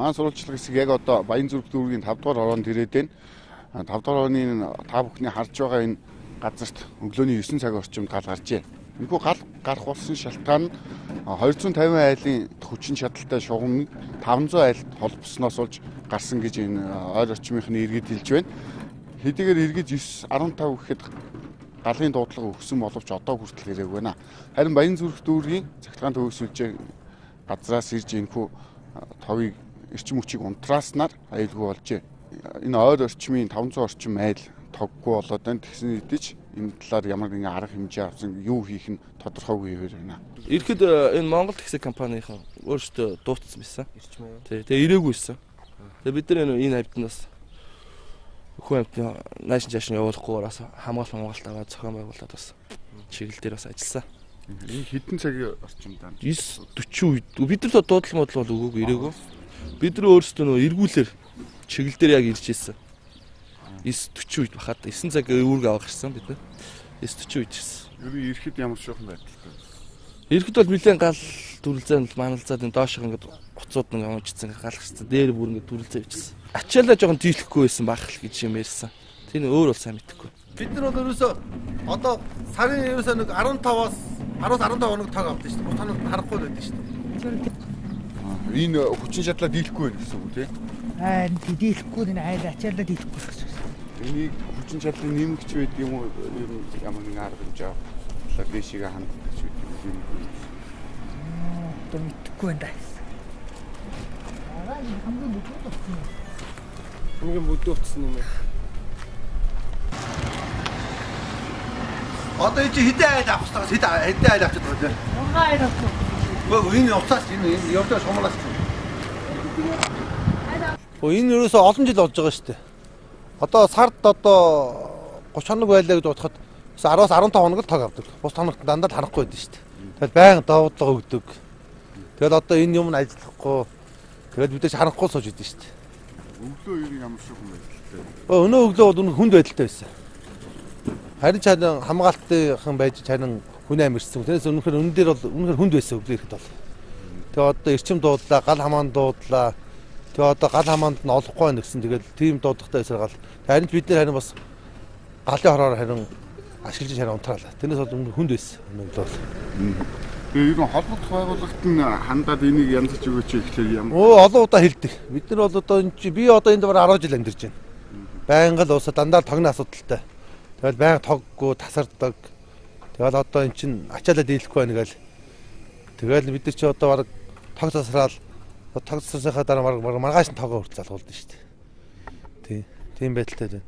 Манай сурвалжлага хэсэг яг одоо Баянзүрх дүүргийн 5 дугаар хороонд ирээд байна. 5 дугаар хорооны та бүхний харж байгаа энэ газарт өглөөний 9 цаг орчимд гал гарчээ. Энэхүү гал гарах болсон шалтгаан нь 250 айлын хүчин чадалтай шугам 500 айлд холбосноос болж гарсан гэж энэ ойр орчмынхны иргэд хэлж байна. Хэдийгээр эргэж 9:15 гэхэд галын дуудлага өгсөн боловч одоо хүртэл ирээгүй байна. Харин Баянзүрх дүүргийн цахилгаан төвөг сүлжээ газраас ирж энэхүү товыг эрчим хүчийг унтрааснаар аюулгүй болжээ. Энэ ойр орчмын 500 орчим айл тоггүй болоод байна. Тэгсэн хэдий ч энэ талаар ямар нэгэн арга хэмжээ авсан юу хийх нь тодорхойгүй хэвээр байна. Ирэхэд энэ Монгол такси компанийн өөрсдөө дуутсан байсан. Тий, тэгээ ирээгүй байсан. Тэгээ бид нар энэ хавьд бас хүн амьтны наашин чаашин явуулахгүйгээр бас хамгаалалт хамгаалалт аваад зохион байгуулад бас чиглэл дээр бас ажилласан. Энэ хэдэн цагийн орчимд байна? 9:40 үед бид нар дуудлага модлол бол өгөөгүй ирээгүй. Бид нар өөрсдөө нөө эргүүлэр чиглэл дээр яг ирж ирсэн. 9:40 үед бахад 9 цаг үүрэг авах ирсэн бид нар. 9:40 үед ирсэн. Ер нь ирэхэд ямар шухан байдалтай вэ? Ирэхэд бол нэлээд гал дүрлзээ маналзаад энэ доошоо ингээд уцууд нэг унжицсан гал гарцсан. Дээр бүр ингээд дүрлзээ бичсэн. Ачаалаа жоохон дийлэхгүй байсан байх л гэж юм ярьсан. Тэр нь өөр бол сайн мэдэхгүй. Бид нар бол ерөөсөө одоо сарын ерөөсөө нэг 15-аас 10-аас 15 хоног тог авдаг шүү дээ. Бус хоногт харахгүй л байдаг шүү дээ. Энэ хүчин чадлаа дийлэхгүй байх гэсэн үг тий? Аа дийлэхгүй энэ айл ачаалаа дийлэхгүй гэсэн үг. Энийг хүчин чадлын нэмэгч байдаг юм уу? Ер нь ямар нэгэн арга хэмжээ авах дээшээ ханддаг ч гэдэг юм. Одоо мэдэхгүй байна даа. Аа хамгийн бүдүү болсон юм. Хамгийн бүдүү утсан юм байна. Одоо чи хэдэн айл авах хэрэгтэй хэдэн айл авчих вэ? 6 айл авчих. Үгүй энэ уцаас энэ явж байгаа шумраас. Өө энэ ерөөсөө олон жил болж байгаа шүү дээ. Одоо сард одоо 30 хоног байлаа гэж бодоход 10-аас 15 хоног л тог авдаг. Бус хоногт дандаа л харахгүй байдаг шүү дээ. Тэгэл байнга доодлого өгдөг. Тэгэл одоо энэ юм нь ажиллахгүй. Тэгэл бид ч харанхгүй сууж идэв шүү дээ. Өглөө ер нь ямар шухан байдалтай. Өнөө өглөө бол үнэ хүнд байдалтай байсан. Харин ч хамгаалтынхан байж харин хүн амирсан. Тэрнээс үнэхээр өнөн дээр бол үнэхээр хүнд байсан өглөө ирэхэд бол. Тэгээ одоо эрчим дуудлаа, гал хамаан дуудлаа. Тэгээ одоо гал хамаанд нь олохгүй байна гэсэн. Тэгэл тийм дуудахтай байсаар гал. Харин ч бид нэр харин бас галын хороор харин ашиглаж харин унтраалаа. Тэрнээс бол үнэхээр хүнд байсан өнөө өглөө бол. Тэгээ ер нь холбогдох байгууллагт нь хандаад энийг янзалж өгөөч гэхлээр ямар. Өө олон удаа хэлдэг. Бид нар бол одоо энэ чи би одоо энд бараг 10 жил амьдарч байна. Байнга л уусаа дандаа тогны асуудалтай. Тэгэл байнга тоггүй тасардаг. Тэгэл одоо эн чин ачаалаа дийлэхгүй байна гээл. Тэгэл бид нар чи одоо бараг тог тасраал тог тасрсныхаа дараа бараг маргааш нь тогоо хүртэл залгуулдаг шүү дээ. Тий. Тийм байдалтай байна.